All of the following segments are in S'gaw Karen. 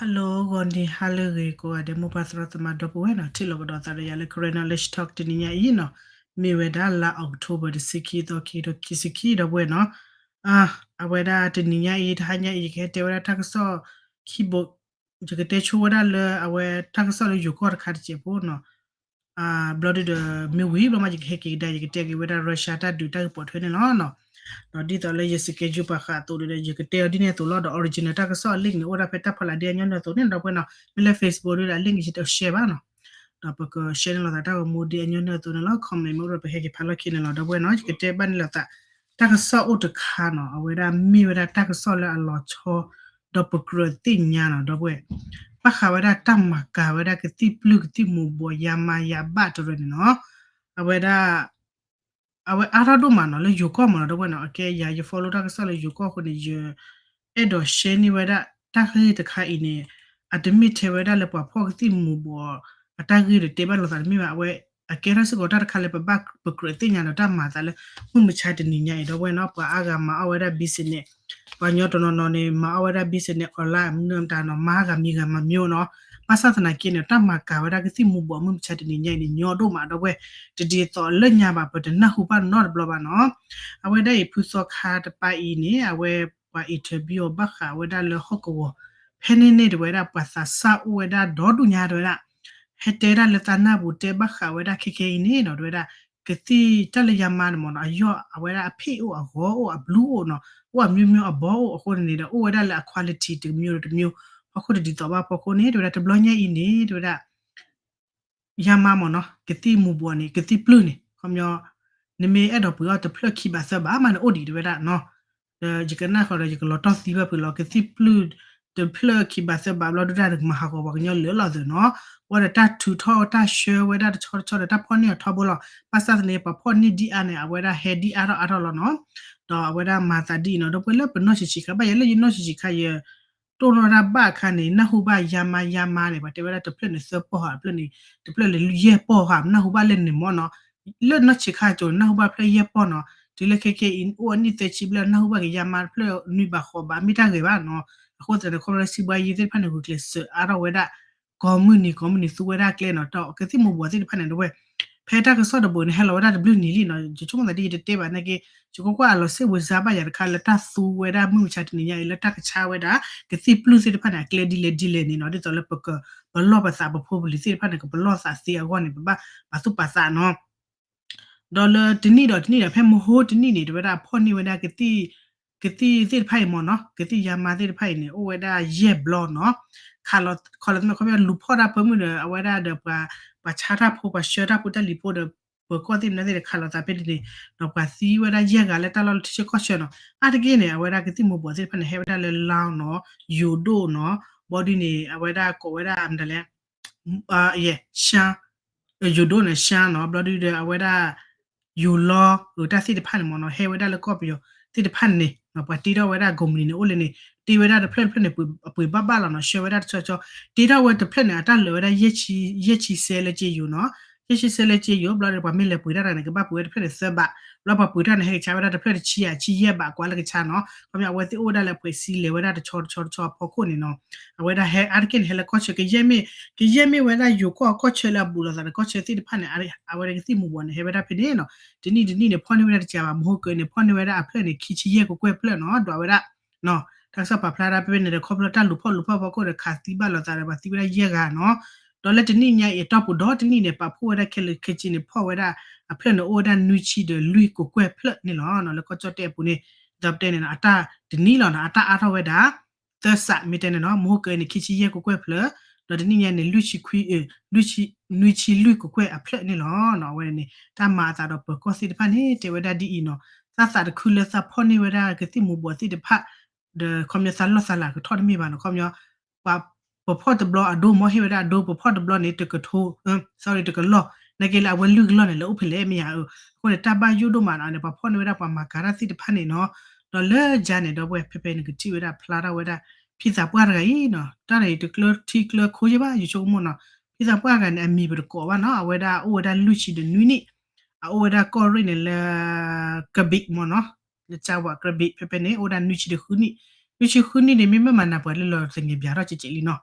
Hello ဂီၤနံၤဟါလၢအဂ့ၤ ကိးဂၤဒဲး မိၢ်ပၢ်သရၣ်သမါဒီပုၢ်ဝဲၢ်နီၤ, ထံၣ်လိာ်ကဒီးသးဒီးယၤလၢ Karen Knowledge Talk တနံၤညါအံၤနီၤ, မ့ၢ်ဝဲဒၣ်လါ October တဆံခံသီ ခံကထိခံဆံခံ ဒီပုၢ်ဝဲၢ်နီၤ. အဝဲဒၣ်တနံၤညါအံၤ တဟါညါအံၤ ယကဟဲတဲဝဲဒၣ်တၢ်ကစီၣ်ခံဘိ, ယကတဲဆိဝဲဒၣ်လၢအဝဲတၢ်ကစီၣ်လၢယိၤကီၢ်တခါတစဲးဖိနီၤ. ဘျီဒုဒီး မ့ၢ်ဝံၤဘျီမး ယကဟဲက့ၤကဒါ ယကတဲက့ၤဝဲဒၣ် Russia တၢ်ဒုးတၢ်ဂ့ၢ်ပိာ်ထွဲန့ၣ်လီၤနီၤ. ဒီးဒ်သိးလၢယ schedule ပာ်ဃာ်အသိးဒီး ယကတဲအီၤဒ်န့ၣ်အသိးလီၤ. ဒီး original တၢ်ကစီၣ်အ link န့ၣ် အိၣ်ဒၣ်ဖဲတၢ်ဖီလာ်ဒ့အညီနုၢ်အသိးန့ၣ် ဒီပုၢ်ဝဲၢ်နီၤ. မ့ၢ်လၢ Facebook ဒုဒီး အ link ယတ share ဘၣ်နီၤ. ဒီးပက share န့ၢ်လိာ်သးတၢ်ဂီၤမူဒ့အညီနုၢ်အသိးန့ၣ်လီၤ. comment မ့ၢ်အိၣ်ဒီးပဟဲက့ၤဖးလီၢ်ခံန့ၣ်လီၤ ဒီပုၢ်ဝဲၢ်နီၤ. ယကတဲဘၣ်န့ၣ်လိာ်သး တၢ်ကစီၣ်အိၣ်တခါနီၤ, အဝဲဒၣ်မ့ၢ်ဝဲဒၣ်တၢ်ကစီၣ်လၢအလီၤဆီ ဒီးပကြၢးသ့ၣ်ညါနီၤ ဒီပုၢ်ဝဲၢ်, ဘၣ်ဃးဝဲဒၣ်တၢ်မၤကၤဝဲဒၣ်ကသံၣ်ပျုၢ်ကသံၣ်မူၤဘှီး ယါမါယါဘၣ်တရၢန့ၣ်နီၤ. အဝဲဒၣ် အဝဲအါထီၣ်ဒိၣ်မးနီၤ လၢယိၤကီၢ်မးနီၤ ဒီပုၢ်ဝဲၢ်နီၤ. အကဲယၤ ယ follow တၢ်ကစီၣ်လၢယိၤကီၢ်အဃိန့ၣ် ယအဲၣ်ဒိး share န့ၢ်ဝဲဒၣ်တၢ်ဂ့ၢ်တခါအံၤန့ၣ်, အတမ့ၢ်ထဲဝဲဒၣ်လၢပှၤဖီၣ်ကသံၣ်မူၤဘှီးအတၢ်ဂ့ၢ်ဒီးတဲဘၣ်လိာ်သးတမ့ၢ်ဘၣ်. အဝဲအကဲထီၣ်စ့ၢ်ကီးတၢ်တခါလၢပဘၣ်ပကြၢးသ့ၣ်ညါဒီးတၢ်မၤအသးလၢ မုၢ်မဆါတနံၤညါအံၤ ဒီပုၢ်ဝဲၢ်နီၤ. ပှၤအါဂၤမၤအီၣ်ဝဲဒၣ် business, ပှၤကညီတနီၤနီၤန့ၣ် မၤအီၣ်ဝဲဒၣ် business online မနုၤမတၤနီၤ, မၤဂၤမံၤဂၤမၤမံၤနီၤ. ဘၣ်ဆၣ်သနာ်က့န့ၣ် တၢ်မၤကၤဝဲဒၣ်ကသံၣ်မူၤဘှီးမုၢ်မဆါတနံၤညါအံၤန့ၣ် ညီဒိၣ်မး ဒီပုၢ်ဝဲၢ်, တဒ်သိးလၢညါဘၣ် ပတနၢ်ဟူဘၣ်နီတဘျီဘၣ်နီၤ. အဝဲဒၣ်အံၤဖုသီခါတပၤအံၤန့ၣ် အဝဲပှၤ interview အီၤဘၣ်ဃးဝဲဒၣ်လၢဟီၣ်ကဝီၤ ဖဲန့ၣ်န့ၣ် တဝဲဒၣ်ပှၤသးစၢ်အိၣ်ဝဲဒၣ်ဒီဒူၣ်ညါ တဝဲဒၣ် ဟဲတဲဒၣ်လၢသးနၢ်ပူၤတဲဘၣ်ဃးဝဲဒၣ်ခဲခဲအံၤန့ၣ်နီၤ တဝဲဒၣ် ကသံၣ်တၢ်လၢယါမါန့ၣ်မ့ၢ်နီၤ အယီၢ်အဝဲဒၣ်အဖ့ၣ်အိၣ်အဂီၤအိၣ်အဘျုးအိၣ်နီၤ အိၣ်အမျိုးမျိုးအဘီအိၣ်အဃိန့ၣ်ဒီး အိၣ်ဝဲဒၣ်လၢအ quality တမျိုးတမျိုး ဟီၣ်ခိၣ်တဒ်သိးဘၣ်ဖီခိၣ်န့ၣ် တဝဲဒၣ်တဘျီညါအံၤန့ၣ် တဝဲဒၣ် ယါမါမ့ၢ်နီၤ ကသံၣ်မူၤဘှီးန့ၣ် ကသံၣ်ပျုၢ်န့ၣ် ခီပညီ နမ့ၢ်အဲၣ်ဒိးပှ့ၤအီၣ်တဖျၢၣ်ခံဘးသၢဘးမးန့ၣ်အိၣ်ဒံးတဝဲဒၣ်နီၤ. ဒီးယကနၣ်ဃီဒီး ယကလီၤတီၢ်သံဘၣ်ဖုးလီၤ ကသံၣ်ပျုၢ်တဖျၢၣ်ခံဘးသၢဘးဘျီဒုဒၣ်ဒီး ကမၤဟးဂီၤပှၤကညီလၢာ်လီၤသးနီၤ. ဝဲဒီးတၢ်ထုးထီၣ်တၢ်ဆှၢဝဲဒၣ်တဆီတဆီဒီး တၢ်ဖီၣ်န့ၢ်အီၤထီဘိလီၤ. ဘၣ်ဆၣ်သနာ်က့ ပှၤဖီၣ်န့ၢ်ဒံးအါန့ၣ် အဝဲဒၣ်ဟဲဒံးအါထီၣ်အါထီၣ်လီၤနီၤ. ဒီးအဝဲဒၣ်မၤသးဒ်အံၤနီၤ ဒီပုၢ်ဝဲၢ်လၢပနီၢ်ဆံးဆံးခါ ဘၣ်ယဲလၢယနီၢ်ဆံးဆံးခါယ တိၢ်နီၣ်တၢ်ဘၣ်အခါန့ၣ် နၢ်ဟူဘၣ်ယါမါယါမါန့ၣ် ပှၤတဲဝဲဒၣ်တဖျၢၣ်န့ၣ်သၢပီၢ်ဧါ တဖျၢၣ်န့ၣ် တဖျၢၣ်လၢယဲၢ်ပီၢ်ဧါ နၢ်ဟူဘၣ်လၢန့ၣ်မ့ၢ်နီၤ. လၢနီၢ်ဆံးခါကၠိန့ၣ် နၢ်ဟူဘၣ်ဖျၢၣ်ယဲၢ်ပီၢ်နီၤ. တုၤလၢခဲခဲအံၤ အိၣ်အနံၣ်သၢဆံဘျဲၣ် နၢ်ဟူဘၣ်က့ၤယါမါတဖျၢၣ်နွံဘးဃိးဘး မ့ၢ်တၢ်ဂ့ၤဘၣ်နီၤ. အဃိသတးန့ၣ် ခီဖျိလၢစံးဘှါယံၤသ့ၣ်တဖၣ်န့ၣ် ဂုာ်ကျဲးစၢးအါထီၣ်ဝဲဒၣ် ကိးမုၢ်နံၤကိးမုၢ်နံၤသူဝဲဒၣ်ကျဲနီၤ. ဒီးကသံၣ်မူၤဘှီးသ့ၣ်တဖၣ်န့ၣ် ဒီပုၢ်ဝဲၢ် ဖဲတၢ်ကစီၣ်တဘိန့ၣ် ဟဲလီၤဝဲဒၣ်တဘျုးနံၤလံနီၤ. ယဆိကမိၣ်သးဒ်ယတတဲဘၣ်နာ်က့ ယကွၢ်ကွၢ်အလီၤစ့ဝဲစါဘၣ်ယၤတခါလၢတၢ်သူဝဲဒၣ်မုၢ်မဆါတနံၤညါအံၤ လၢတၢ်ကဆါဝဲဒၣ် ကသံၣ်ပျုၢ်သ့ၣ်တဖၣ်န့ၣ် အကျဲဒ်လဲၣ်ဒ်လဲၣ်န့ၣ်နီၤ. ဒ်သိးလၢပကပလီၢ်ပသး ပဖိပလံၤသ့ၣ်တဖၣ်န့ၣ် ကပလီၢ်သးသ့အဂီၢ်န့ၣ် ပဘၣ်ပာ်သူၣ်ပာ်သးနီၤ. ဒီးလၢတနံၣ်ဒီးတနံၣ်ဒီး ဖဲမဟိတနံၣ်န့ၣ် တဝဲဒၣ်ဖီၣ်န့ၢ်ဝဲဒၣ်ကသံၣ် ကသံၣ်သ့ၣ်တဖၣ်အံၤမ့ၢ်နီၤ ကသံၣ်ယါမါသ့ၣ်တဖၣ်အံၤန့ၣ် အိၣ်ဝဲဒၣ်ယဲၢ်ဘျီနီၤ. ခးလီၤ ခီလီၤသ့ၣ်မ့ၢ်ခီပညီလူၤဖီၣ်တၢ်ပၢမုၢ်ဒီး အဝဲဒၣ်ဒီးပှၤ ပှၤဆါတၢ်ဖိ ပှၤဆှၢတၢ်ဖိတၢ်လံၤဖိဒီး ပၢၤကီၢ်သ့ၣ်မနုၤသ့ၣ်ဒီး ခးလီၤသးဖဲန့ၣ်န့ၣ် ဒီးပှၤသံဝဲဒၣ်ယဲၢ်ဂၤလၢတၢ်လီၢ်လၢထံဆၢကီၢ်ဆၢနီၤ. အါတက့ၢ်န့ၣ် အဝဲဒၣ်ကသံၣ်မူၤဘှီးသ့ၣ်တဖၣ်န့ၣ် ဟဲဝဲဒၣ်လၢလါနီၤ ယိၤဒိၣ်နီၤ ဘီဒုန့ၣ် အဝဲဒၣ်ကိးဝဲဒၣ်မတၤလဲၣ် ယဲၢ် ရှမ်း ယိၤဒိၣ်န့ၣ် ရှမ်းနီၤ ဘျီဒုဒီး အဝဲဒၣ် ယိၤလီၤ တၢ်သ့ၣ်တဖၣ်န့ၣ်မ့ၢ်နီၤ ဟဲဝဲဒၣ်လၢကီၢ်ပယီၤသ့ၣ်တဖၣ်န့ၣ် ပှၤတ့ထီၣ်ဝဲဒၣ် ကုမ္ပဏီ န့ၣ် အိၣ်လၢန့ၣ် တ့ဝဲဒၣ်တဖျၢၣ်တဖျၢၣ်န့ၣ် အပှ့ၤဘၣ်ဘၣ်လီၤနီၤ ဆှၢဝဲဒၣ်တဆီဆီ တ့ထီၣ်ဝဲတဖျၢၣ်န့ၣ် အတၢ်လၢာ်ဝဲဒၣ် ယဲၢ်ဆံစဲလၢက့ယိၤနီၤ ယဲၢ်ဆံစဲလၢက့ယိၤ ဘျီဒီး ပှၤမ့ၢ်လဲၤပှ့ၤတၢ်တဂၤန့ၣ် ကဘၣ်ပှ့ၤဝဲတဖျၢၣ်န့ၣ်သၢဘး ဘျီပှၤပှ့ၤတၢ်န့ၣ် ဟဲကဆါဝဲဒၣ်တဖျၢၣ်တဆံယဲၢ် ဆံယဲၢ်ဘးကွၢ်လၢကဆါနီၤ ခီပညီ အဝဲသ့ၣ်အိၣ်ဝဲဒၣ်လၢအပှဲၤစံလဲၤဝဲဒၣ်တဆီတဆီတဆီအဖီခိၣ်န့ၣ်နီၤ အဝဲဒၣ်ဟဲအါတက့ၢ်န့ၣ် ဟဲလၢကီၢ်ဆၢ ကယဲၢ်မ့ၢ် ကယဲၢ်မ့ၢ်ဝဲဒၣ်ယိၤကီၢ်ကီၢ်ဆၢလၢအဘူးလိာ်သးဒီးကီၢ်ဆၢသ့ၣ်တဖၣ်န့ၣ် အဝဲဒၣ်ကသံၣ်မူၤဘှီးန့ၣ် ဟဲဝဲဒၣ်ဖဲန့ၣ်နီၤ တနံၣ်တနံၣ်န့ၣ် ဖီၣ်န့ၢ်ဝဲဒၣ်တကးဘၣ် မဟိကၢန့ၣ် ဖီၣ်န့ၢ်ဝဲဒၣ်အဖျၢၣ်န့ၣ် ခံဆံယဲၢ်ကကွဲၢ်ဖျၢၣ်နီၤ ဒွးဝဲဒၣ် တၢ်ကစီၣ်ပာ်ဖျါဒၣ်ဖဲဖဲန့ၣ်ဒီး ခီဖျိတၢ်လူၤဖီၣ်လူၤဖီၣ်ဖီခိၣ်ဒီး ခးသံဘၣ်လိာ်သးဒီး ပှၤသံဝဲဒၣ်ယဲၢ်ဂၤနီၤ ဒီးလၢတနံၣ်ညါအံၤ အတီၢ်ပူၤဒီတနံၣ်န့ၣ် ပာ်ဖှိၣ်ဝဲဒၣ်ခဲလၢာ်ခဲဆ့န့ၣ် ဖီၣ်ဝဲဒၣ်အဖျၢၣ်န့ၣ် အိၣ်ဝဲဒၣ်နွံဆံဒီးလွံၢ်ကကွဲၢ်ဖျၢၣ်န့ၣ်လီၤ. လၢကီၢ်ကၠီၣ်တဲၣ်အပူၤန့ၣ် ဒီးပတဲန့ၣ်နီၤ အတၢ်တနံၣ်လီၤနီၤ အတၢ်အါထီၣ်ဝဲဒၣ် သၢစးမ့ၢ်တဲန့ၣ်နီၤ မဟိကၢန့ၣ် ခံဆံယဲၢ်ကကွဲၢ်ဖျၢၣ် ဒီးတနံၣ်ညါန့ၣ် လွံၢ်ဆံခွံ နွံဆံလွံၢ်ကကွဲၢ်အဖျၢၣ်န့ၣ်လီၤ. အဝဲန့ၣ် တၢ်မၤအသးဒီးပၢၤကီၢ်သ့ၣ်တဖၣ်န့ၣ် တဲဝဲဒၣ်ဒ်အံၤနီၤ သးသးတခုလၢသးဖီၣ်န့ၢ်ဝဲဒၣ်ကသံၣ်မူၤဘှီးသ့ၣ်တဖၣ် ဒီးခီပညီသးလီၢ်သးလၤကထီၣ်တမ့ၢ်ဘၣ်နီၤ ခီပညီ ပှၤ ပဖီၣ်တဘျီအဒိ မ့ၢ်ဟ့ၣ်ဝဲဒၣ်အဒိ ပဖီၣ်တဘျီန့ၣ် တကထိ sorry တကလီၢ် နာ်က့လၢအဝဲလုၢ်ကလီၢ်န့ၣ် လၢအိၣ်ဖဲလဲၣ်မ့ၢ်ဧါ အဃိန့ၣ် တၢ်ဘၣ်ယိၣ်ဒိၣ်မးနီၤန့ၣ် ပှၤဖီၣ်န့ၢ်ဝဲဒၣ်ပှၤမၤကၤတၢ်သ့ၣ်တဖၣ်န့ၣ်နီၤ ဒီးလၢယၤန့ၣ် ဒီပုၢ်ဝဲၢ် ဖဲဖဲနကထံၣ်ဝဲဒၣ်ဖျါထီၣ်ဝဲဒၣ် ဖံသးပှၢ်တဂၤအံၤနီၤ တၢ်န့ၣ်တကျၢထံကျၢခိယဲဘၣ် ယဆိကမိၣ်နီၤ ဖံသးပှၢ်တဂၤန့ၣ် အမံၤပတကိးဘၣ်နီၤ အဝဲဒၣ်အိၣ်ဝဲဒၣ်လွံၢ်ဆံဒီးနွံနံၣ် အအိၣ်ဝဲဒၣ်ကီၢ်ရ့ၣ်န့ၣ်လၢ ကဘံးမ့ၢ်နီၤ လၢကၠါဝးကြၢးဘ့ၣ် ဖဲဖဲန့ၣ် အိၣ်ဝဲဒၣ်နွံဆံတဃုနံၣ်, နွံဆံဃုနံၣ်န့ၣ် မ့မ့ၢ်မၤနၤပှၤလၢလီၤသငဲးဘၣ်ထီၣ်ကဲးကဲးလံနီၤ.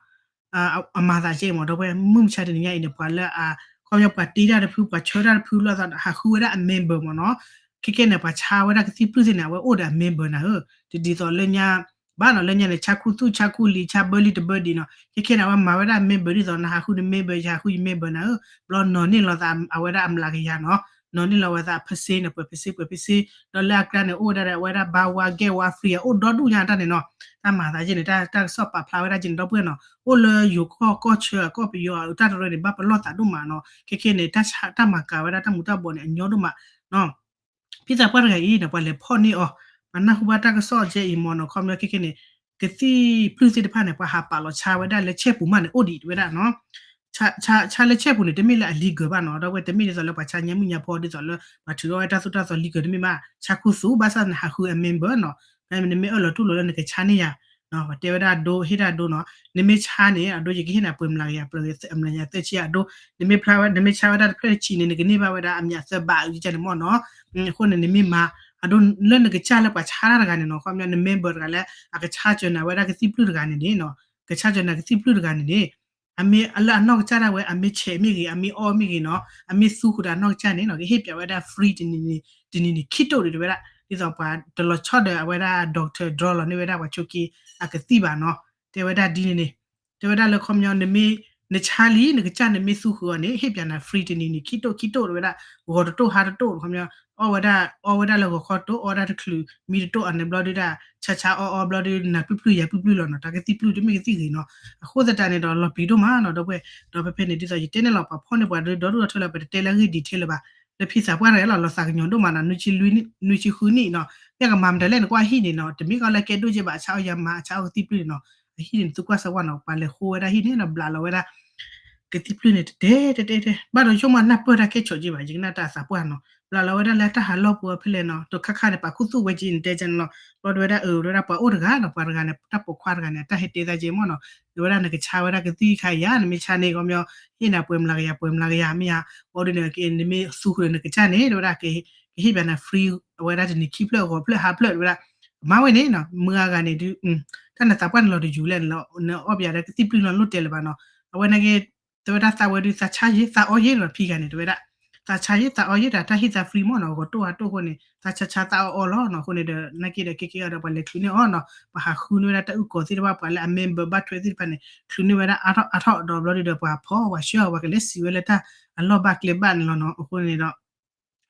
အမၤသးကဲမး ဒီပုၢ်ဝဲၢ် မုၢ်မဆါတနံၤညါအံၤန့ၣ် ပှၤလၢအ ခီပညီပှၤတ့တၢ်တဖု ပှၤဆှၢတၢ်တဖုလီၤသး ဟးဃုဝဲဒၣ်အ member မးနီၤ. ခဲကဲန့ၣ် ပှၤဆါဝဲဒၣ်ကသံၣ်ပျုၢ်သ့ၣ်န့ၣ် အဝဲအိၣ်ဒီးအ member နၤဧၢ, တဒ်သိးလၢညါ ဘၣ်နီၤ လၢညါန့ၣ် ဆါခူသူၣ် ဆါခူလံၤ ဆါဘၢလံတဘၢဒံးနီၤ. ခဲကဲန့ၣ် အဝဲမၤဝဲဒၣ် member ဒ်သိး နဟးဃုန member ယဟးဃုယ member နၤဧၢ, ဘျီနီၤန့ၢ်လီၤသးအဝဲဒၣ်အမျးကယၤနီၤ, နီၤန့ၢ်လီၤဝဲသးအ percent န့ၣ် ပှဲၤ percent ပှဲၤ percent, ဒီးလၢအကျါန့ၣ် အိၣ်ဝဲဒၣ်အဝဲဒၣ် buy one get one free အိၣ်ဒီဒူၣ်ညါတၢ်န့ၣ်နီၤ. တၢ်မၤသးကဲန့ၣ် တၢ်ကစီၣ်ပာ်ဖျါဝဲဒၣ်ကဲန့ၣ် ဒီပုၢ်ဝဲၢ်နီၤ, အိၣ်လၢယိၤကီၢ်ကီၢ်ဆၢအကီၢ်ပယီၤအတၢ်တရၢန့ၣ် ဘၣ်ပလီၢ်သးဒိၣ်မးနီၤ. ခဲကဲန့ၣ် တၢ်မၤကၤဝဲဒၣ်တၢ်မူၤတၢ်ဘှီးန့ၣ် အညီဒိၣ်မးနီၤ. ဖံသးပှၢ်တဂၤအံၤန့ၣ် ပှၤလဲၤဖီၣ်န့ၢ်အီၤ, ပှၤနၢ်ဟူဘၣ်တၢ်ကစီၣ်ကဲအံၤမးနီၤ, ခီပညီခဲကဲန့ၣ် ကသံၣ်ပျုၢ်သ့ၣ်တဖၣ်န့ၣ် ပှၤဟးပာ်လီၤဆါဝဲဒၣ်လၢဆဲၣ်ပူၤမးန့ၣ် အိၣ်ဒံးတဝဲဒၣ်နီၤ. ဆါလၢဆဲၣ်ပူၤန့ၣ် တမ့ၢ်လၢအ legal ဘၣ်နီၤ, ဒီပုၢ်ဝဲၢ် တမ့ၢ်ဒ်သိးလၢပှၤဆါညါမုၢ်ညါဖီဒ်သိးလၢ ပှၤထုးထီၣ်ဝဲတၢ်သိၣ်တၢ်သီ legal တမ့ၢ်ဘၣ်, ဆါခူသူၣ် ဘၣ်ဆၣ်နဟးဃုအ member နီၤ, နမ့ၢ်အၢၣ်လီၤတူၢ်လိာ်လၢနကဆါန့ၢ်ယၤ ပှၤတဲဝဲဒၣ်အဒိ ဟ့ၣ်ဒၣ်အဒိနီၤ, နမ့ၢ်ဆါန့ၣ် အဒိယကဟ့ၣ်နၤပှဲၤမျးကယၤ ပှဲၤအမျးကယၤသၢဆံအဒိ, နမ့ၢ်ဖျါဝဲ နမ့ၢ်ဆါဝဲဒၣ်တဖျၢၣ်တဆံန့ၣ် နကန့ၢ်ဘၣ်ဝဲဒၣ်အမျးသၢဘးအုကန့ၣ်မ့ၢ်နီၤ. အဃိန့ၣ် နမ့ၢ်မၤ အဒိလၢနကစၢ်လၢပှၤဆါတၢ်တဂၤန့ၣ်နီၤ, ခီပညီန member တဂၤလၢ အကဆါစၢၤနၤဝဲဒၣ်ကသံၣ်ပျုၢ်တဂၤန့ၣ်န့ၣ်နီၤ, ကဆါစၢၤနၤကသံၣ်ပျုၢ်တဂၤန့ၣ်န့ၣ် အမ့ၢ်လၢအနီၢ်ကစၢ်ဒၣ်ဝဲ အမ့ၢ်ဆဲးမ့ၢ်ဂ့ၤ အမ့ၢ်အီၣ်မ့ၢ်ဂ့ၤနီၤ, အမ့ၢ်သူဃုာ်ဒီးအနီၢ်ကစၢ်န့ၣ်နီၤ ကဟ့ၣ်ပၠးဝဲဒၣ် free တနံၤန့ၣ် တနံၤန့ၣ် ခံတိၣ်ဒံးတဝဲဒၣ်, ဒ်သိးပှၤတလီၤဆီဒီးအဝဲဒၣ် doctor draw လီၤန့ၢ်ဝဲဒၣ်ပှၤဆိးက့အကသံၣ်ဘၣ်နီၤ, တဲဝဲဒၣ်ဒ်န့ၣ်န့ၣ်, တဲဝဲဒၣ်လၢခီပညီ နမ့ၢ် နဆါလံ နကစၢ်နမ့ၢ်သူဃုာ်အီၤန့ၣ် ဟ့ၣ်ပၠးနၤ free တနံၤန့ၣ် ခံတိၣ်ခံတိၣ်တဝဲဒၣ်, ဂီၤတတိၣ်ဟါတတိၣ် ခီပညီ အီၣ်ဝဲဒၣ် အီဝဲဒၣ်လၢဂီၤခီတိၣ် အီဒၣ်တချုး မံတတိၣ်အန့ၣ်ဘျီဒုဒၣ် ဆါဆါအီၣ်အီဘျီဒု နၤပျုၢ်ပျုၢ်ယၤပျုၢ်ပျုၢ်လီၤနီၤ, တၢ်ကသံၣ်ပျုၢ်တမ့ၢ်ကသံၣ်ဂ့ၤနီၤ, အဃိသတးန့ၣ်ဒီးလီၤပျံၤဒိၣ်မးနီၤ ဒီပုၢ်ဝဲၢ်, ဒီးဖဲဖဲန့ၣ် ဒ်သိးယတဲန့ၣ်လီၤ ပှၤဖီၣ်န့ၢ်ပှၤဒီဒူၣ်ဒီထၢလၢ ပတတဲလၢအဂ့ၢ် detail လၢၤဘၣ်, လၢဖံသးပှၢ်တဂၤလီၤ လီၤသးကညီၤဒိၣ်မးနီၤ, နွံဆံလွံၢ် နွံဆံဃုနံၣ်နီၤ, မ့ၢ်ကမၤမတၤလဲၣ် နကွၢ်အဟံၣ်န့ၣ်နီၤ, တမ့ၢ်ကီလၢကဲဒိၣ်ကဲဘၣ် အဆါအီၣ်ယၤမၤ အဆါအီၣ်ကသံၣ်ပျုၢ်န့ၣ်နီၤ, အဟံၣ်န့ၣ် သုကွၢ်စၢၤဝဲနီၤ ပှၤလဲၤဃိဝဲဒၣ်ဟံၣ်န့ၣ်နီၤ ဘျးလီၤဝဲဒၣ် ကသံၣ်ပျုၢ်န့ၣ် တတဲတဲတဲတဲ ဘၣ်ဒီးဆိကမိၣ်နၢ်ပၢၢ်တၢ်ကဲဆိးက့ဘၣ် ယကနၣ်တၢ်အသးပှၢ်နီၤ, ဘျးလီၤဝဲဒၣ်လၢတၢ်ဟးလီၢ်ပူၤဖဲလဲၣ်နီၤ, ဒီးခါခါန့ၣ် ပာ်ခူသူၣ်ဝဲက့ၤန့ၣ်တဲကဲန့ၣ်လီၤ, ဘျီဒုဝဲဒၣ်အၢ ဒုဝဲဒၣ်ပှၤအိၣ်တဂၤနီၤ ပှၤတဂၤန့ၣ် တၢ်ပိာ်ခွါတဂၤန့ၣ် အတၢ်ဟဲတဲသးကဲမ့ၢ်နီၤ, ဒုဝဲဒၣ်နကဆါဝဲဒၣ်ကသံၣ်ခါယၤ နမ့ၢ်ဆါန့ၣ် ခီပညီ ဟ့ၣ်နၤပှဲၤမျးကယၤ ပှဲၤမျးကယၤမ့ၢ်ဧါ, ဘျီဒုန့ၣ် နမ့ၢ်သူဃုာ်ဒီးနကစၢ်န့ၣ် ဒုဝဲဒၣ် ကဟ့ၣ်ပၠးနၤ free အဝဲဒၣ်တနံၤခံဖျၢၣ်ဂီၤဖျၢၣ်ဟါဖျၢၣ်ဒုဝဲဒၣ်, မၤဝဲန့ၣ်နီၤ မုၢ်အါဂၤန့ၣ်ဒုး တၢ်နသးပှၢ်န့ၣ်လီၤတယူၤလဲၣ် နအီၣ်ပၠးဒီးကသံၣ်ပျုၢ်နီၤ လိၣ်တဲလၢၤဘၣ်နီၤ, အဝဲန့ၣ်က့ တဲဝဲဒၣ်သးဝဲဒုး သးဆါယ့ သးအီၣ်ယ့နီၤ ဖံဂၤန့ၣ် တဲဝဲဒၣ် သးဆါယ့ သးအီၣ်ယ့ဒီး တၢ်ဟ့ၣ်သး free မ့ၢ်နီၤ ဂီၤတိၣ်ဟါတိၣ်အဃိန့ၣ် သးဆါဆါသးအီၣ်အီလီၤနီၤ, အဃိန့ၣ်ဒီး နာ်က့ဒီး ခဲကဲအီၤဒီး ပှၤလဲၤချုးန့ၢ်အီၤနီၤ, ပှၤဟးဃုန့ၢ်ဝဲဒၣ်တၢ်အုၣ်ကီၤသ့ၣ်တဖၣ် ပှၤလၢအ member ဘၣ်ထွဲသ့ၣ်တဖၣ်န့ၣ် ချုးန့ၢ်ဝဲဒၣ်အါထီၣ်အါထီၣ်ဒီး ဘျီဒုဒီး ပှၤဖီၣ်ပှၤဆှၢအီၤ ပှၤကလဲၤစံးဝဲလၢတၢ်အလီၢ်ဘၣ်ကျဲဘၣ်န့ၣ်လီၤနီၤ, အဃိန့ၣ်ဒီး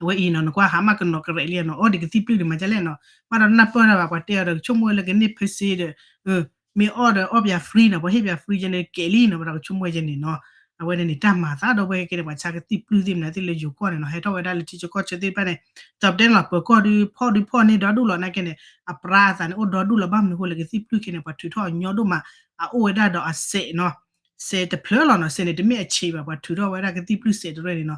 အဝဲအံၤနီၤ နကွၢ်ဟါမၢ်ကနီၤကရဲးလံနီၤ အီၣ်ဒံးကသံၣ်ပျုၢ်န့ၣ် မၤဒ်လဲၣ်နီၤ, ဘၣ်ဒီးနၢ်ပၢၢ်တၢ်ဘၣ် ပှၤတဲအီၤဒီး ကဆိကမိၣ်ဝဲလၢကန့ၢ် percent ဒီး မ့ၢ်အီၣ်ဒီးအီၣ်ပၠး free နီၤ ပှၤဟ့ၣ်ပၠး free ယဲန့ၣ် ကဲလံနီၤ ပှၤဒီးကဆိကမိၣ်ဝဲယဲန့ၣ်နီၤ, အဝဲန့ၣ်န့ၣ် တၢ်မၤသးဒီပုၢ်ဝဲၢ်ကဲန့ၣ် ပှၤဆါကသံၣ်ပျုၢ်သ့ၣ်မနုၤသ့ၣ်လၢယိၤကီၢ်န့ၣ်နီၤ ဟဲထီၣ်ဝဲဒၣ်လၢထံဆၢကီၢ်ဆၢသ့ၣ်တဖၣ်န့ၣ်, ဒီးပတဲန့ၣ်လီၤ ပၢၤကီၢ်ဒုးဖီၣ်ဒုးဖီၣ်န့ၢ်ဒီဒူၣ်လီၤ နာ်က့န့ၣ် အပြါအသးန့ၣ် အိၣ်ဒီဒူၣ်လီၤ ဘၣ်မနုၤအဃိလဲၣ် ကသံၣ်ပျုၢ်ခဲန့ၣ် ပှၤထုးထီၣ်အညီဒိၣ်မး, အအိၣ်ဝဲဒၣ်ဒီးအစဲးနီၤ, စဲးတဖျၢၣ်လီၤနီၤ, စဲးန့ၣ် တမ့ၢ်အဆံးဘၣ် ပှၤထုးထီၣ်ဝဲဒၣ်ကသံၣ်ပျုၢ်စဲးတရၢန့ၣ်နီၤ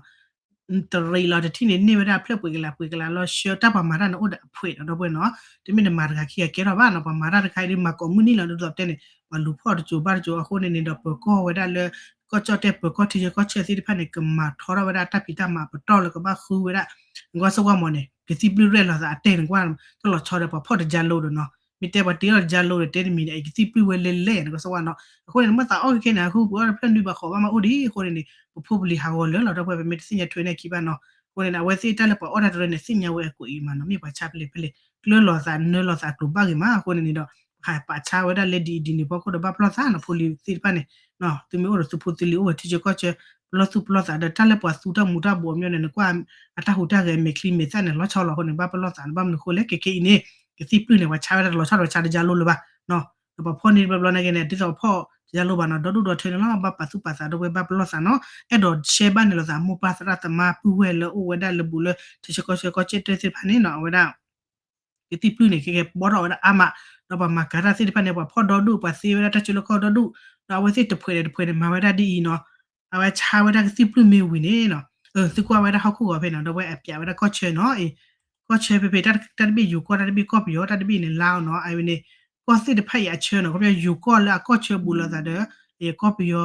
တရံးလီၤတထံၣ်န့ၣ် န့ၢ်ဝဲဒၣ်ဖျၢၣ်ပှဲၤကလး ပှဲၤကလးလီၤ ဆှၢတၢ်ပှၤမၤတၢ်န့ၣ်အိၣ်ဒီးအဖှဲးဒီး ဒီပုၢ်ဝဲၢ်နီၤ, တမ့ၢ်နမၤတဂၤခံဂၤကဲထီၣ်ဘၣ်နီၤ, ပှၤမၤတၢ်တခါအံၤဒုး မၤကိးမုၢ်နံၤလီၤ ဒ်သိးပတဲန့ၣ် ပှၤလူၤဖီၣ်တစိၤဘၣ်တစိၤအဃိန့ၣ်န့ၣ်ဒီး ပၢၤကီၢ်ဝဲဒၣ်လၢ ကီၢ်ကၠီၣ်တဲၣ် ပၢၤကီၢ်ထံဆၢကီၢ်ဆၢသ့ၣ်တဖၣ်န့ၣ် ကမၤထီထီၣ်ဝဲဒၣ်တၢ်ဖံးတၢ်မၤပတီၢ်လၢကဘၣ်ဃုဝဲဒၣ် နကွၢ်စ့ၢ်ကီးမးန့ၣ် ကသံၣ်ပျုၢ်ရဲၣ်လီၤသးအတဲာ်န့ၣ်ကွၢ် တၢ်လီၤဆီဒီးပှၤဖီၣ်တကၢလိဒီးနီၤ, မ့ၢ်တဲပှၤတ့အီၣ်တကၢလိဒီး တဲတမံၤဒီး ကသံၣ်ပျုၢ်ဝဲလဲၤလဲၤ နကွၢ်စ့ၢ်ကီးနီၤ, အဃိန့ၣ် နမ့ၢ်သးအီၣ်ခဲခဲန့ၣ် အဃိပှၤအီၣ်တဖျၢၣ်နွံဘၣ်ဃိးဘၣ်မးအိၣ်ဒံးအဃိန့ၣ်န့ၣ် ပဖိပလံၤဟးဂီၤလၢာ်လီၤ ဒီပုၢ်ဝဲၢ် ပမ့ၢ်တသ့ၣ်ညါထွဲန့ၢ်ခံဘၣ်နီၤ, အဃိန့ၣ် အဝဲသ့ၣ်တၢ်လၢပှၤအီၣ်တၢ်တရၢန့ၣ် သ့ၣ်ညါဝဲအကိးအံၤမးနီၤ, မ့ၢ်ပှၤဆါဖဲလဲၣ်ဖဲလဲၣ် ကျၢၢ်လီၤသးနၢလီၤသးကျိၤဘၣ်ဂ့ၤမး အဃိန့ၣ်န့ၣ်ဒီး ပဟးပာ်ဆါဝဲဒၣ်လၢဒ်အံၤဒ်န့ၣ် ပှၤခိၣ်ဒီးဘၣ်ပလီၢ်သးနီၤ ဖိလံၤသ့ၣ်တဖၣ်န့ၣ် သုမ့ၢ်အိၣ်ဒီးသုဖိသုလံၤအိၣ်ဝဲထံဆၢကီၢ်ဆၢ ပလီၢ်သူၣ်ပလီၢ်သးဒီးတၢ်လၢပှၤသူတၢ်မူၤတၢ်ဘှီးအမျိုးန့ၣ် နကွၢ်အတၢ်ဟူးတၢ်ဂဲၤအမဲာ်ချံမဲာ်သၣ်န့ၣ် လီၤဆီလီၤအဃိန့ၣ် ဘၣ်ပလီၢ်သးန့ၣ် ဘၣ်မနုၤအဃိလဲၣ် ခဲခဲအံၤန့ၣ် ကသံၣ်ပျုၢ်န့ၣ် ပှၤဆါဝဲဒၣ်တလီၤဆီဒီးပှၤဆါတကၢလိလၢၤဘၣ် ဒီးပှၤဖီၣ်န့ၢ်တဘျီဘျီန့ၣ်က့န့ၣ် ဒ်သိးပဖီၣ်တကၢလိဘၣ်နီၤ ဒီဒူၣ်ဒီထၢန့ၣ်လီၤ ဘၣ်ပာ်သူၣ်ပာ်သးဒီပုၢ်ဝဲၢ်ဘၣ်ပလီၢ်သးနီၤ အဲၣ်ဒိးရှဲဘၣ်န့ၣ်လိာ်သးမိၢ်ပၢ်သရၣ်သမါပုၢ်ဝဲၢ်လၢအိၣ်ဝဲဒၣ်လၢဘူးလၢ ထံဆၢကီၢ်ဆၢကီၢ်ကၠီၣ်တဲၣ်သ့ၣ်တဖၣ်န့ၣ်နီၤ အဝဲဒၣ် ကသံၣ်ပျုၢ်န့ၣ် ခဲကဲဘီထီၣ်ဝဲဒၣ်အါမး ဒီးပှၤမၤကၤတၢ်သ့ၣ်တဖၣ်န့ၣ် ပှၤဖီၣ်ဒီဒူၣ် ပှၤသ့ဝဲဒၣ်တၢ်စၢလၢခီၣ်ဒီဒူၣ် ဒီးအဝဲသ့ၣ်တဖှဲးဒီးတဖှဲးန့ၣ် မၤဝဲဒၣ်ဒ်အံၤနီၤ အဝဲဆါဝဲဒၣ်ကသံၣ်ပျုၢ်မ့ၢ်ဝံၤန့ၣ်နီၤ သုကွၢ်ဝဲဒၣ်ဟီၣ်ခိၣ်ဂီၤဖဲနီၤ ဒီးဝဲအပျးဝဲဒၣ်ကီၢ်ဆၢနီၤ ကီၢ်ဆၢဖဲဖဲ တၢ်တဘ့ၣ်ယိၤကီၢ် တၢ်တဘ့ၣ်ကီၢ်ပယီၤ တၢ်တဘ့ၣ်န့ၣ် လါအီၤနီၤ အဝဲန့ၣ် ကီၢ်သ့ၣ်တဖၣ်အံၤအဆၢနီၤ ခီပညီယိၤကီၢ်လၢအကီၢ်ဆၢဘူးလိာ်သးဒီး ကီၢ်ပယီၤ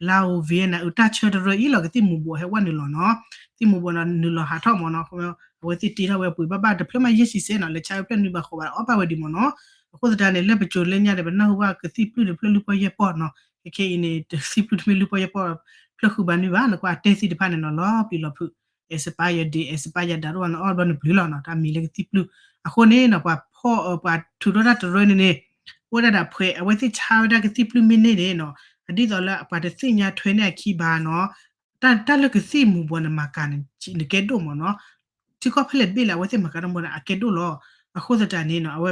လါအိၣ်ဝ့ၢ်နၤ အုးတၢ်ဆၢတရၢအံၤလီၤ ကသံၣ်မူၤဘှီးဟဲဝဲနုာ်လီၤနီၤ, သံၣ်မူၤဘှီးနီၤ နုာ်လီၤဟးထီၣ်မ့ၢ်နီၤ, အဝဲသ့ၣ်တ့ထီၣ်ဝဲပှ့ၤဘၣ်ဘၣ်တဖျၢၣ်မးယဲၢ်ဆံစဲနီၤ, လဲၤဆါဝဲဖျၢၣ်နွံဘၣ်ဃိးဘၣ် အီၣ်ဘၣ်ဝဲဒံးမ့ၢ်နီၤ, အဃိသတးန့ၣ် လၢပစိၤလၢညါဒီး ပနၢ်ဟူဘၣ်ကသံၣ်ပျုၢ်တဖျၢၣ်လွံၢ်ပီၢ်ယဲၢ်ပီၢ်နီၤ, ခဲခဲအံၤန့ၣ် ကသံၣ်ပျုၢ်တမ့ၢ်လွံၢ်ပီၢ်ယဲၢ်ပီၢ် ဖျၢၣ်ဃုဘၣ်နွံဘၣ်, နကွၢ်အတဲသ့ၣ်တဖၣ်န့ၣ်နီၤ လီၤပျံၤလီၤဖုး expire date expire date ဒၣ်အိၣ်နအီၣ်ဘျီနပျံၤလီၤနီၤ, တၢ်မံၤလၢကသံၣ်ပျုၢ်, အဃိန့ၣ်နီၤ ပှၤဖီၣ် ပှၤထုးထီၣ်တၢ်တရၢန့ၣ်န့ၣ် အိၣ်ဝဲဒၣ်ဒီးဖှဲး အဝဲသ့ၣ်ဆါဝဲဒၣ်ကသံၣ်ပျုၢ်မ့ၢ်န့ၢ်န့ၣ်နီၤ, ဒ်သိးလၢပှၤတသ့ၣ်ညါထွဲန့ၢ်အခံဘၣ်နီၤ, တၢ်လၢကသံၣ်မူၤဘှီးန့ၣ် မၤကၤန့ၣ် နကဲဒိၣ်မ့ၢ်နီၤ, ထံကီၢ်ဖဲလဲၣ်တဘ့ၣ်လၢအဝဲသ့ၣ်မၤကၤတၢ်မူၤဘှီးန့ၣ် အကဲဒိၣ်လီၤ, အဃိသတးန့ၣ်နီၤ အဝဲ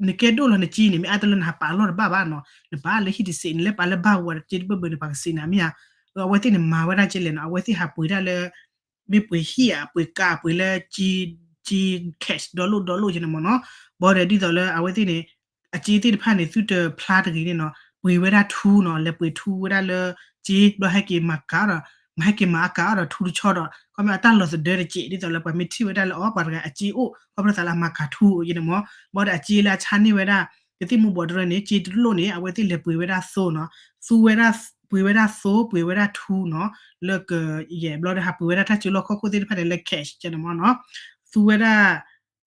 နကဲဒိၣ်လီၤနကၠ့န့ၣ် မ့ၢ်အါတလၢနဟးပာ်အလီၢ်တဘၣ်ဘၣ်နီၤ, နပာ်လၢဟံၣ်တစ့းန့ၣ် လၢပာ်လၢဘၣ်ဝဲတက့တဘၢၣ်ဘၢၣ်န့ၣ် ပှၤကစံးနၤမ့ၢ်ဧါ, အဝဲသ့ၣ်န့ၣ်မၤဝဲဒၣ်ကဲလဲၣ်နီၤ, အဝဲသ့ၣ်ဟးပှ့ၤတၢ်လၢ မ့ၢ်ပှ့ၤဟံၣ်ဧါ ပှ့ၤကး ပှ့ၤလၢကၠ့ ကၠ့ cash ဒီလိၣ်ဒီလိၣ်ကဲန့ၣ်မ့ၢ်နီၤ, ဘၣ်ဒီးဒ်သိးလၢအဝဲသ့ၣ်န့ၣ် အကၠ့သ့ၣ်တဖၣ်န့ၣ် သုတဖျါတဂ့ၤန့ၣ်နီၤ ပှ့ၤဝဲဒၣ်ထူနီၤ, လဲၤပှ့ၤထူဝဲဒၣ်လၢကၠ့ ဘျီဟဲက့ၤမၤကၤဒီး မၤဟဲက့ၤမၤအကၤအီၤဒီးထူတဆီဒီး ခီမ့ၢ်အတၢ်လီၤသဒၢတက့ၢ် ဒ်သိးလၢပှၤမ့ၢ်ထံၣ်ဝဲဒၣ်လၢအီၤ ပှၤတဂၤအကၠ့အိၣ် ခီဖျိသးလၢအမၤကၤထူအံၤန့ၣ်မ့ၢ်, ဘၣ်ဒီးအကၠ့လၢအဆါန့ၢ်ဝဲဒၣ် ကသံၣ်မူၤဘှီးတရၢန့ၣ် ကၠ့တလိၣ်န့ၣ် အဝဲသ့ၣ်လဲၤပှ့ၤဝဲဒၣ်သိနီၤ, သူဝဲဒၣ် ပှ့ၤဝဲဒၣ်သိ ပှ့ၤဝဲဒၣ်ထူနီၤ, လၢကယဲၢ်ဘျီဒီး ဟးပှ့ၤဝဲဒၣ်တၢ်စုလီၢ်ခီၣ်ခိၣ်သ့ၣ်တဖၣ်န့ၣ် လၢ cash ကဲန့ၣ်မ့ၢ်နီၤ, သူဝဲဒၣ်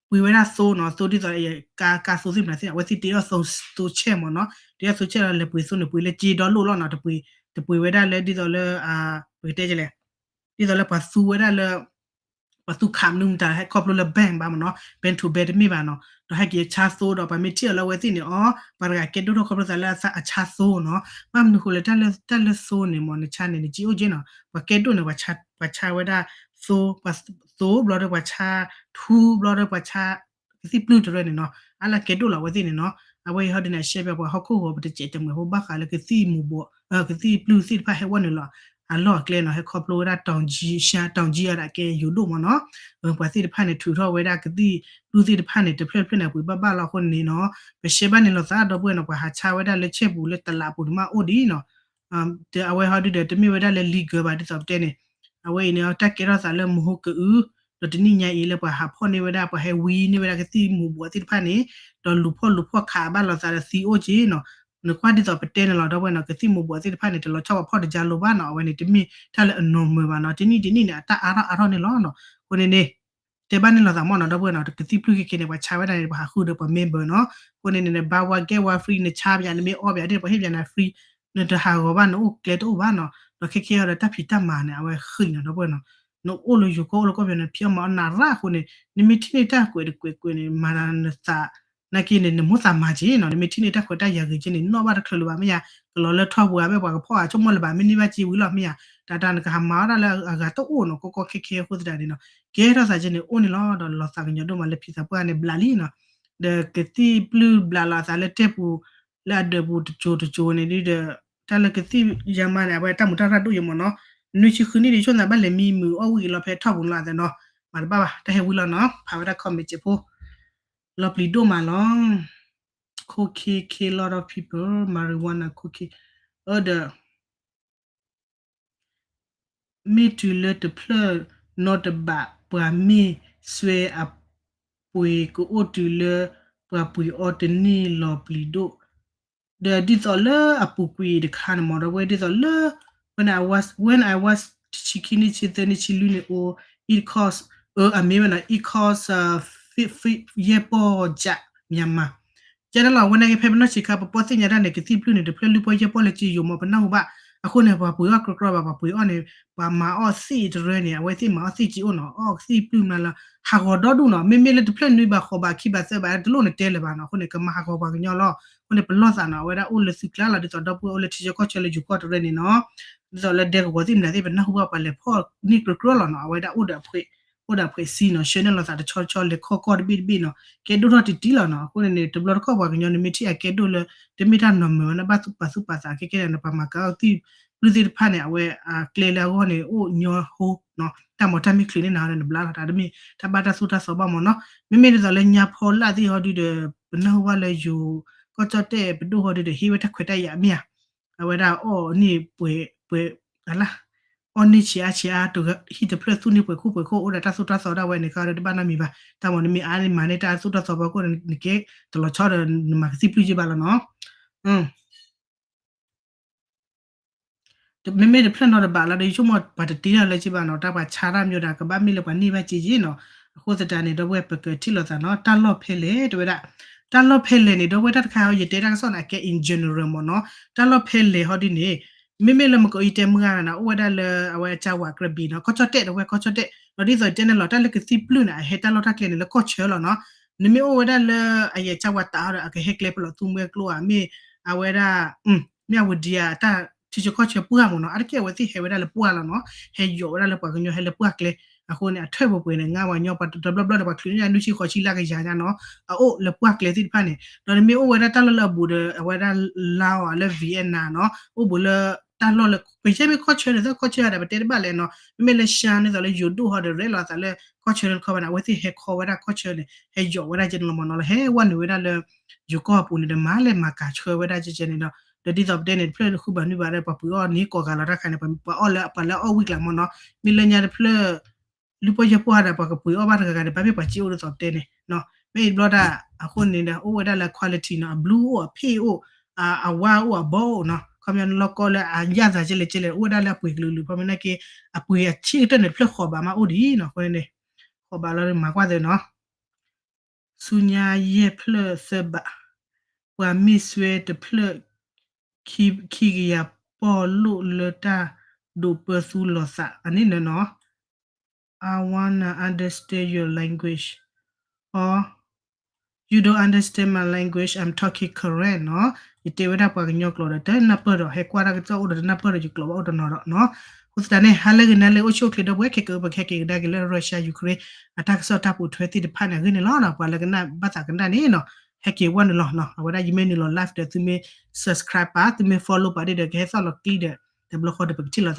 ပှ့ၤဝဲဒၣ်သိနီၤ, သိဒ်သိး ကါ ကါသိသ့ၣ်မနုၤသ့ၣ် အဝဲသ့ၣ်တ့ထီၣ်သိဆဲးမ့ၢ်နီၤ, တ့ထီၣ်သိဆဲးဒီးလဲၤပှ့ၤသိန့ၣ် ပှ့ၤလၢကၠ့ဒီလိၣ်လီၤနီၤ, တပှ့ၤဝဲဒၣ်လၢဒ်သိးလၢ ပကတဲလဲၣ် ဒ်သိးလၢပှၤသူဝဲဒၣ်လၢ ပှၤသူခးမနုၤမတၤ ဟဲခီဖျိလၢ bank ဘၣ်မ့ၢ်နီၤ, bank to bank တမ့ၢ်ဘၣ်နီၤ, ဒီးဟဲက့ၤဆါသိဒီး ပှၤမ့ၢ်ထံၣ်အီၤလၢအဝဲသ့ၣ်န့ၣ် အီ ပှၤတဂၤကဲဒိၣ်ထီၣ်ခီဖျိသးလၢအဆါသိနီၤ, ဘၣ်မနုၤဃိလဲၣ် တၢ်လၢသိန့ၣ်မ့ၢ် နဆါန့ၣ် နကၠ့အိၣ်က့နီၤ, ပှၤကဲဒိၣ်န့ၣ် ပှၤဆါဝဲဒၣ်သိ, ပှၤသိဘျီဒီးပှၤဆါထူဘျီဒီးပှၤဆါ ကသံၣ်ပျုၢ်တရၢန့ၣ်နီၤ, အါလၢကဲဒိၣ်လီၤအဝဲသ့ၣ်န့ၣ်နီၤ, အဝဲအံၤဟီဒုန့ၣ် အရှဲဘၣ်ပှၤဟီၣ်ခိၣ်ဂီၤ ပတစဲးတမှဲၤဖိဘၣ်ဃးလၢကသံၣ်မူၤဘှီး ကသံၣ်ပျုၢ်သ့ၣ်တဖၣ်ဟဲဝဲနုာ်လီၤ အလီၢ်အကျဲနီၤ, ဟဲခီဖျိဝဲဒၣ် တောင်ကြီး ရှမ်း တောင်ကြီး အဒၣ်ကဲယိၤဒိၣ်မ့ၢ်နီၤ, ပှၤသ့ၣ်တဖၣ်န့ၣ် ထုးထီၣ်ဝဲဒၣ်ကသံၣ်ပျုၢ်သ့ၣ်တဖၣ်န့ၣ် တဖျၢၣ်တဖျၢၣ်န့ၣ် ပှ့ၤဘၣ်ဘၣ်လီၤအဃိန့ၣ်နီၤ, ပရှဲဘၣ်န့ၣ်လိာ်သးဒီပုၢ်ဝဲၢ်နီၤ, ပှၤဟးဆါဝဲဒၣ်လၢဆဲပူၤလၢတလးပူၤန့ၣ်မးအိၣ်ဒံးနီၤ အဝဲဟီဒုဒီး တမ့ၢ်ဝဲဒၣ်လၢ legal ဘၣ် ဒ်သိးပတဲန့ၣ်, အဝဲအံၤန့ၣ် တၢ်ကဲထီၣ်သးလၢမဟိကအု ဒီးတနံၣ်ညါအံၤလၢပှၤဟးဖီၣ်န့ၢ်ဝဲဒၣ် ပှၤဟဲဝံန့ၢ်ဝဲဒၣ်ကသံၣ်မူၤဘှီးသ့ၣ်တဖၣ်န့ၣ်, ဒီးလူၤဖီၣ်လူၤဖီၣ်ခးဘၣ်လိာ်သးဒီးသံအိၣ်က့နီၤ, နကွၢ်ဒ်သိးပတဲန့ၣ်လီၤ ဒီပုၢ်ဝဲၢ်နီၤ, ကသံၣ်မူၤဘှီးသ့ၣ်တဖၣ်န့ၣ် တလီၤဆီပှၤဖီၣ်တကါလိၤဘၣ်နီၤ, အဝဲန့ၣ်တမ့ၢ်တၢ်လၢအ normal ဘၣ်နီၤ, တနံၣ်တနံၣ်န့ၣ် အတၢ်အါထီၣ်အါထီၣ်န့ၣ်လီၤနီၤ, အဃိန့ၣ်န့ၣ် တဲဘၣ်န့ၣ်လိာ်သးမ့ၢ်နီၤ ဒီပုၢ်ဝဲၢ်နီၤ, ကသံၣ်ပျုၢ်ခဲခဲန့ၣ် ပှၤဆါဝဲဒၣ်န့ၣ် ပှၤဟးဃုဒီးပှၤ member နီၤ, အဃိန့ၣ်န့ၣ် န buy one get one free နဆါပယၤ နမ့ၢ်အီၣ်ပယၤဒ်ပှၤဟ့ၣ်ပယၤနၤ free နတဟးဂီၤဘၣ် နအိၣ်ကျဲတအိၣ်ဘၣ်နီၤ, ဒီးခဲခဲအံၤဒီးတၢ်ဖံးတၢ်မၤန့ၣ် အဝဲဃံးနီၤ ဒီပုၢ်ဝဲၢ်နီၤ, နအိၣ်လၢယိၤကီၢ်အိၣ်လၢကီၢ်ပယီၤန့ၣ် ဖံးအီၣ်မၤအီၣ်နၤရၣ်အဃိန့ၣ် နမ့ၢ်ထံၣ်န့ၢ်တၢ်ကွဲးတကွဲးကွဲးန့ၣ် မၤနသး နာ်က့န့ၣ် နမိၣ်သးမၤက့ၤနီၤ, နမ့ၢ်ထံၣ်န့ၢ်တၢ်ခွဲးတၢ်ယာ်ဂ့ၤက့ၤန့ၣ် နီၣ်ဘၣ်တချုးလၢၤဘၣ်မ့ၢ်ယါ, ကလီၤလၢထီၣ်ပူၤဧါ မ့ၢ်ပှၤကဖီၣ်ဧါဆိကမိၣ်လၢၤဘၣ်မ့ၢ်ယါ, တၢ်တၢ်နကဟးမၤအီၣ်ဒၣ်လၢအဂၤတအိၣ်နီၤ, ကီကီခဲခဲအဃိသတးန့ၣ်နီၤ, ကဲထီၣ်သးက့ၤန့ၣ် အိၣ်န့ၣ်လီၤ, ဒီးလီၤသးကညီၤဒိၣ်မးလၢဖံသးပှၢ်န့ၣ် ဘျးလံနီၤ, ဒီးကသံၣ်ပျုၢ်ဘျးလီၤအသးလၢတဲပူၤ လၢအဒၢးပူၤတစိၤတစိၤန့ၣ်ဒီး တၢ်လၢကသံၣ်ယါမါန့ၣ် အဝဲတၢ်မူၤတၢ်ရၢၢ်ဒိၣ်ယဲမ့ၢ်နီၤ, နွံဆံဃုနံၣ်ဒီး ဆိၣ်သးဘၣ်လဲၤမံမုာ်အီၣ်ဝံၣ်အလီၤဖဲထီၣ်ပူၤလီၤအသးနီၤ, မၤတဘၣ်ဘၣ် တၢ်ဟဲဝံလီၤနီၤ, ဖးဝဲဒၣ် comment စဲးဖိ လီၤပျံၤဒိၣ်မးလီၤ. Cocaine kill lot of people, marijuana cocaine အၢဒီး မ့ၢ်တုၤလၢတဖျၢၣ်နီတဘး ပှၤမ့ၢ်စွဲအပှ့ၤကအိၣ်တုၤလၢ ပှၤပှ့ၤအီၤတန့ၢ်လီၤပျံၤဒိၣ်, ဒီးဒ်သိးလၢအပူၤကွံာ်တခါန့ၣ်မ့ၢ်ဒီး ဝဲဒ်သိးလၢ when I was, when I was တဆံခံနံၣ် ဆံသၢနံၣ် ဆံလွံၢ်န့ၣ်အိၣ် it cost အၢ အမ့ၢ်ဝဲနီၤ it cost ယဲၢ်ပီၢ်ကၠး မြန်မာ ကဲဒၣ်လီၤ ဝဲန့ၣ်က့ၤဖဲပနီၢ်ဆံးခါ ပပီၢ်သ့ၣ်ညါတၢ်န့ၣ် ကသံၣ်ပျုၢ်န့ၣ် တဖျၢၣ်လွံၢ်ပီၢ်ယဲၢ်ပီၢ်လၢက့ယိၤမ့ၢ်ပနၢ်ဟူဘၣ်, အဃိန့ၣ် ပှၤပှ့ၤအီၣ်ကြီကြီဘၣ် ပှၤပှ့ၤအီၣ်န့ၣ် ပှၤမၤအီၣ်သ့ၣ်တရၢန့ၣ် အဝဲသ့ၣ်မၤအီၣ်သ့ၣ်က့အိၣ်နီၤ အီၣ်ကသံၣ်ပျုၢ်မးလၢ ဟးဂီၤဒီဒူၣ်နီၤ မ့မ့ၢ်လၢတဖျၢၣ်နွံဘၣ်ဃိးဘၣ်ခံဘၣ်သၢဘၣ် တလိၣ်နတဲလၢၤဘၣ်နီၤ အဃိန့ၣ် ကမၤဟးဂီၤပှၤကညီလီၤ. အဃိန့ၣ် ပလီၢ်သးနီၤ အဝဲဒၣ်အိၣ်လၢသုကျါလီၤ ဒ်သိးဒီပုၢ်ဝဲၢ်အိၣ်လၢထံဆၢကီၢ်ဆၢလၢယိၤကီၢ်တရၢန့ၣ်နီၤ ဒ်သိးလၢဒဲကဝီၤသ့ၣ်မနုၤသ့ၣ် ပနၢ်ဟူဘၣ်ပှၤလဲၤဖီၣ်န့ၢ်ကြီကြီလီၤနီၤ အဝဲဒၣ်အိၣ်ဒီးအဖှဲး အိၣ်ဒီးအဖှဲးစံနီၤ ဆှၢန့ၢ်လိာ်သးတဆီတဆီ လဲၤခီၣ်ကီၢ်တဘ့ၣ်တဘ့ၣ်နီၤ ကဲဒိၣ်ထီၣ်တံၢ်တံၢ်လီၤနီၤ အဃိန့ၣ်န့ၣ် တဘျီတခီၣ်ပှၤကညီန့ၣ် မ့ၢ်ထံၣ်အကဲဒိၣ်လၢ တမ့ၢ်တၢ်နီၤမုာ်ဝဲန့ၣ် ဘၣ်သူၣ်ပာ်သူၣ်ပာ်သးခဲကဲန့ၣ် ပှၤမၤကၤအီၣ်ကသံၣ်ပျုၢ်သ့ၣ်တဖၣ်န့ၣ် အဝဲအကျဲလၢအဂီၢ်န့ၣ် အိၣ်ညီဟိနီၤ တၢ်မၤတၢ်မ့ၢ်ချုးန့ၢ်နၤဒီးနဘျါလီၤ တၢ်တမ့ၢ်တၢ်ဘၣ်တၢ်သိၣ်တၢ်သီဘၣ်မ့ၢ်နီၤ မ့မ့ၢ်ဒ်သိးလၢညါဖီလာ်သ့ၣ်ဟီဒုဒီး ပနၢ်ဟူဘၣ်လၢယိၤ ကီၢ်ကၠီၣ်တဲၣ်ပဒိၣ်ဟီဒုဒီး ဟ့ၣ်ဝဲတၢ်ခွဲးတၢ်ယာ်မ့ၢ်ဧါ အဝဲဒၣ်အီၣ်န့ၢ်ပှဲၤပှဲၤ အလၢ အီၣ်န့ၢ်ဆံးအါဆံးအါ တဟံၣ်တဖျၢၣ်သူၣ်န့ၢ်ပှဲၤခိၣ်ပှဲၤခိၣ် အိၣ်ဒီးတၢ်သိၣ်တၢ်သီဒၣ်ဝဲန့ၣ် ခါဒီးတဘၣ်နီတမံၤဘၣ် တၢ်မၤနမ့ၢ်အါန့ၢ်မၤန့ၢ်တၢ်သိၣ်တၢ်သီဘၣ်ခိၣ်န့ၣ် နကဲတလီၤဆီဒီးနမၤကသံၣ်ပျုၢ်က့ဘၣ်လီၤနီၤ မ့မ့ၢ်တဖျၢၣ်နီတဘးလီၤဒီး ယဆိကမိၣ်ပှၤတတ့ထီၣ်လၢက့ဘၣ်နီၤ, တၢ်ပှၤဆါတၢ်မ့ၢ်ဒၣ် ကဘၣ်မ့ၢ်လၢပှၤန့ၢ်ဘၣ်က့ယ့ၣ်နီၤ. အဃိသတးန့ၣ် ဒီပုၢ်ဝဲၢ်ပကထံၣ်လိာ်သးနီၤ, တၢ်လီၢ်ဖဲလဲၣ် တဲဝဲဒၣ်, တၢ်လီၢ်ဖဲလဲၣ်န့ၣ် ဒီပုၢ်ဝဲၢ်တၢ်တခါအံၤ ယတဲတၢ်ကစီၣ်န့ၣ် အကဲ in general မ့ၢ်နီၤ, တၢ်လီၢ်ဖဲလဲၣ်ဟီဒ်န့ၣ် မ့မ့ၢ်လၢမကီးအံၤတဲမုၢ်ဂၤနီၤ အိၣ်ဝဲဒၣ်လၢအဝဲကၠၢ်ဝးကြၢးဘံၤနီၤ ကီၢ်ကၠီၣ်တဲၣ် ဒီပုၢ်ဝဲၢ်ကီၢ်ကၠီၣ်တဲၣ် ဒီးဒ်သိးယတဲန့ၣ်လီၤ တၢ်လၢကသံၣ်ပျုၢ်န့ၣ် အဟဲတၢ်လီၢ်တၢ်ကျဲန့ၣ်လၢကီၢ်ဆၢလီၤနီၤ. နမ့ၢ်အိၣ်ဝဲဒၣ်လၢအယဲၢ်ကၠၢ်ဝးတးဒီး အကဟဲကျဲဖဲလီၤသူမှဲကျိဧါ မ့ၢ်အဝဲဒၣ် မ့ၢ်အဝဒံဧါ တၢ်ထံဆၢကီၢ်ဆၢပှၢ်မ့ၢ်နီၤ, အါတက့ၢ်အဝဲသ့ၣ်ဟဲဝဲဒၣ်လၢပှၢ်လီၤနီၤ, ဟဲယိးဝဲဒၣ်လၢပှၤကညီဟဲလၢပှၢ်ကျဲ, အဃိန့ၣ် အထၢၣ်ပှဲၤပှဲၤန့ၣ် ငါပှၤကညီပှၤတဘျီဘျီန့ၣ် ပှၤချုးန့ၢ်ယၤနွံဆံဃိးဆံလၢကယၤညါနီၤ, အအိၣ်လၢပှၢ်ကျဲသ့ၣ်တဖၣ်န့ၣ် ဒီးနမ့ၢ်အိၣ်ဝဲဒၣ်တၢ်လီၢ်လၢအဘူးဒီး အဝဲဒၣ်လါအီၤလၢ Vietnam နီၤ, အိၣ်ဘူးလၢတၢ်လီၢ်လၢ ပယဲၢ်မ့ၢ်ကီၢ်ဆၢန့ၣ် သၢကီၢ်ဆၢဒီး ပတဲတဘၣ်လဲၣ်နီၤ, မ့မ့ၢ်လၢ ရှမ်း န့ၣ်သိးလၢယိၤဒိၣ်ဟီဒီး ရဲၣ်လီၤအသးလၢကီၢ်ဆၢတခီဘၣ်န့ၣ် အဝဲသ့ၣ်ဟဲခီဝဲဒၣ်ကီၢ်ဆၢန့ၣ် ဟဲယိးဝဲဒၣ်ကဲန့ၣ်လီၤမ့ၢ်နီၤ, လီၤဟဲဝဲနုာ်ဝဲဒၣ်လၢ ယိၤကီၢ်အပူၤန့ၣ်ဒီး မၤလဲၤမၤကၤဆှၢဝဲဒၣ်ကဲကဲန့ၣ်ဒီး ဒီးဒ်သိးပတဲန့ၣ် တဖျၢၣ်ဃုဘၣ်နွံဘၣ်ဒီး ပှၤပှ့ၤအီၣ်န့ၢ်ကိးဂၤလီၤတၢ်ခါန့ၣ် ပှၤအီၣ်လၢပှၤလၢအအီၣ်ဝံၣ်ကျါမ့ၢ်နီၤ, မ့ၢ်လၢညါတဖျၢၣ် လုၢ်ပီၢ်ယၢ်ပီၢ်ဒီး ပှၤကပှ့ၤအီၣ်ဘၣ်တဂၤဂၤန့ၣ် ဘၣ်မ့ၢ်ပှၤစ့အိၣ်ဒ်သိးပတဲန့ၣ်နီၤ, မ့ၢ်အံၤဘျီဒၣ် အဃိန့ၣ်ဒီး အိၣ်ဝဲဒၣ်လၢ quality နီၤ, အ blue အိၣ် အ pink အိၣ်, အ white အိၣ် အဘီအိၣ်နီၤ, ခီပညီလီၢ်ကီၢ်လၢအယၣ်သးကဲလဲၣ်ကဲလဲၣ် အိၣ်ဝဲဒၣ်လၢအပှ့ၤကလုာ်ကလုာ် ခီပညီနာ်က့ အပှ့ၤအဆံၣ်ကတၢၢ်န့ၣ် တဖျၢၣ်ဃိးဘးမးအိၣ်ဒံးနီၤ, အဃိန့ၣ် ဃိးဘးလီၤမၤကွၢ်သ့နီၤ ဆူညါယဲၢ်ဖျၢၣ်သၢဘး, ပှၤမ့ၢ်စွဲတဖျၢၣ် ခံကယၤပီၢ်လိၣ်လၢတၢ်ဒိးပၢသူလိာ်သး အန့ၣ်နီၤ, I wanna understand your language or you don't understand my language, I'm talking Karen နီၤ, ယတဲဝဲဒၣ်ပှၤကညီကျိာ်ဒီး တနၢ်ပၢၢ်ဒီး ဟဲကွၢ်တၢ်ကစီၣ်အိၣ်ဒီးတနၢ်ပၢၢ်ဒီးယကျိာ်ဘၣ်အိၣ်တနီၤဒီးနီၤ, အဃိသတးန့ၣ် ဟါလၢဂ့ၤနၤလၢ အိၣ်ဆူၣ်အိၣ်ချ့ ဒီပုၢ်ဝဲၢ်ခဲကဲ ပကဟဲက့ၤကဒါက့ၤလၢ Russia Ukraine အတၢ်ကစီၣ်တၢ်ပိာ်ထွဲသ့ၣ်တဖၣ်န့ၣ် အဂ့ၢ်န့ၣ်လီၤနီၤ, ပှၤလၢကနၣ်ဘၣ်သးကနၣ်န့ၣ်နီၤ, ဟဲက့ၤဝဲနုာ်လီၤနီၤ, အဝဲဒၣ်ယမ့ၢ်နုာ်လီၤ live ဒီးသုမ့ၢ် subscribe ပာ် သုမ့ၢ် follow ပာ်ဒ်ဒီး ကဟဲသီၣ်လီၤကျံဒီး တဘျီဃီဒီးပကထံၣ်လိာ်သး